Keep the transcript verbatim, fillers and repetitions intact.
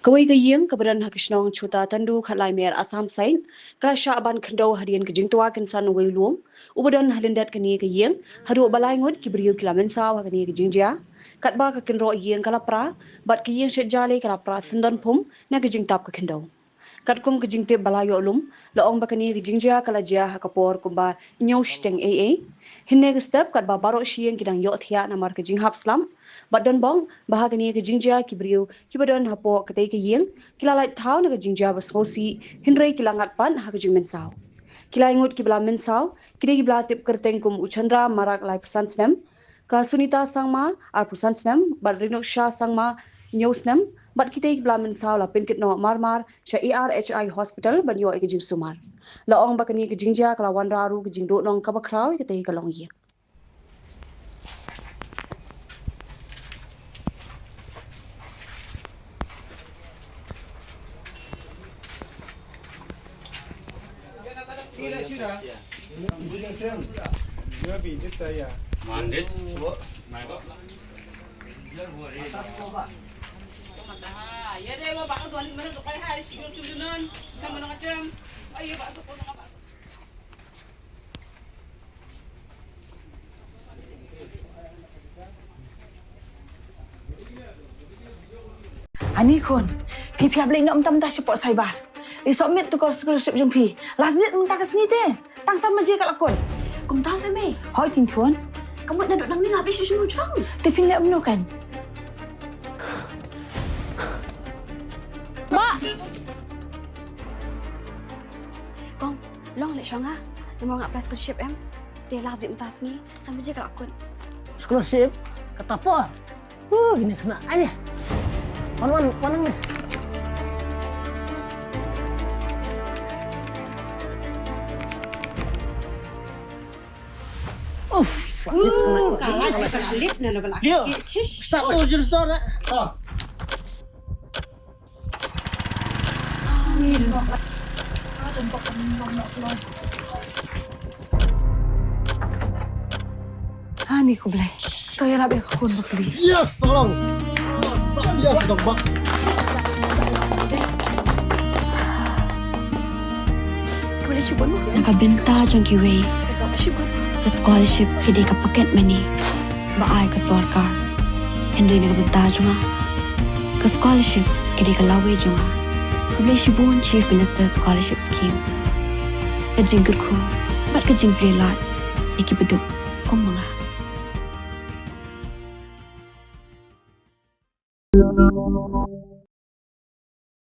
Kawei ka ïing kaba don ha ka shnong Chota Tandu, Khatlai Mer, Assam side, ka la shah ban khyndew hadien ka jingtwa kynsan uwei u lum uba don ha lyndet kane ka ïing, haduh ba lai ngut ki briew ki la mynsaw ha kane ka jingjia. Katba ka kynroh ïing ka la pra, bad ka ïing shet jali ka la pra syndon phum na ka jingtap ka khyndew. Katkum ka jingtip ba la ïoh lum, la ong ba kane ka jingjia ka la jia ha ka por kumba hynñiew shiteng eiei. Hynne ka step, katba baroh shi ïing ki dang ïohthiah namar ka jinghap slap, bad don bok ba ha kane ka jingjia ki briew kiba don hapoh katei ka ïing ki la lait thaw na ka jingjia ba sngewsih, hynrei ki la ngat pat ha ka jingmynsaw. Ki lai ngut kiba la mynsaw ki dei kiba la tip kyrteng kum u Chandra Marak, laiphew san snem, ka Sunita Sangma, arphew san snem, bad Rinuksha Sangma, hynñiew snem, bad kitei kiba la mynsaw la pynkit noh marmar sha A R H I Hospital ban ïoh ïa ka jingsumar. La ong ba kane ka jingjia ka la wanrah ruh ka jingduhnong kaba khraw ïa katei ka longïing. Ani khun, phi phi ap leh noh mynta mynta shapoh cyber. Ri submit to course scholarship jong phi. Last date mynta ka sngi te. Tang san baje ka la kut. Kumta se mei. Hoi kin khun. Ka mut naduh nangne nga phi shu shu jrong. Te phin leh kumno kan. Ba. Kong, long leh shong ha. Namar nga apply scholarship em. Te last date mynta sngi. San baje ka la kut. Scholarship? Kata por. Uh, gini kena aja. Wan, wan, wan, wan. Uff, Uh, kalah sih, kalah lip, nah, nah, Dia. Chish. Stop. Oh, jurus tu, nak. Ah. Ani ko Blei. To ïa lap ïa ka khun bakli. Yes, Sarong. Yes, Dok Bak. Ka Blei shibun ma. Na ka bynta jong kiwei, shibun, ka scholarship ka dei ka pocket money ba ai ka sorkar. Hynrei na ka bynta jong nga, ka scholarship ka dei ka lawei jong nga. Khublei shibun Chief Minister Scholarship Scheme. Ka jingkyrkhu bad ka jingplie lad ïa kiba duk kum ma nga.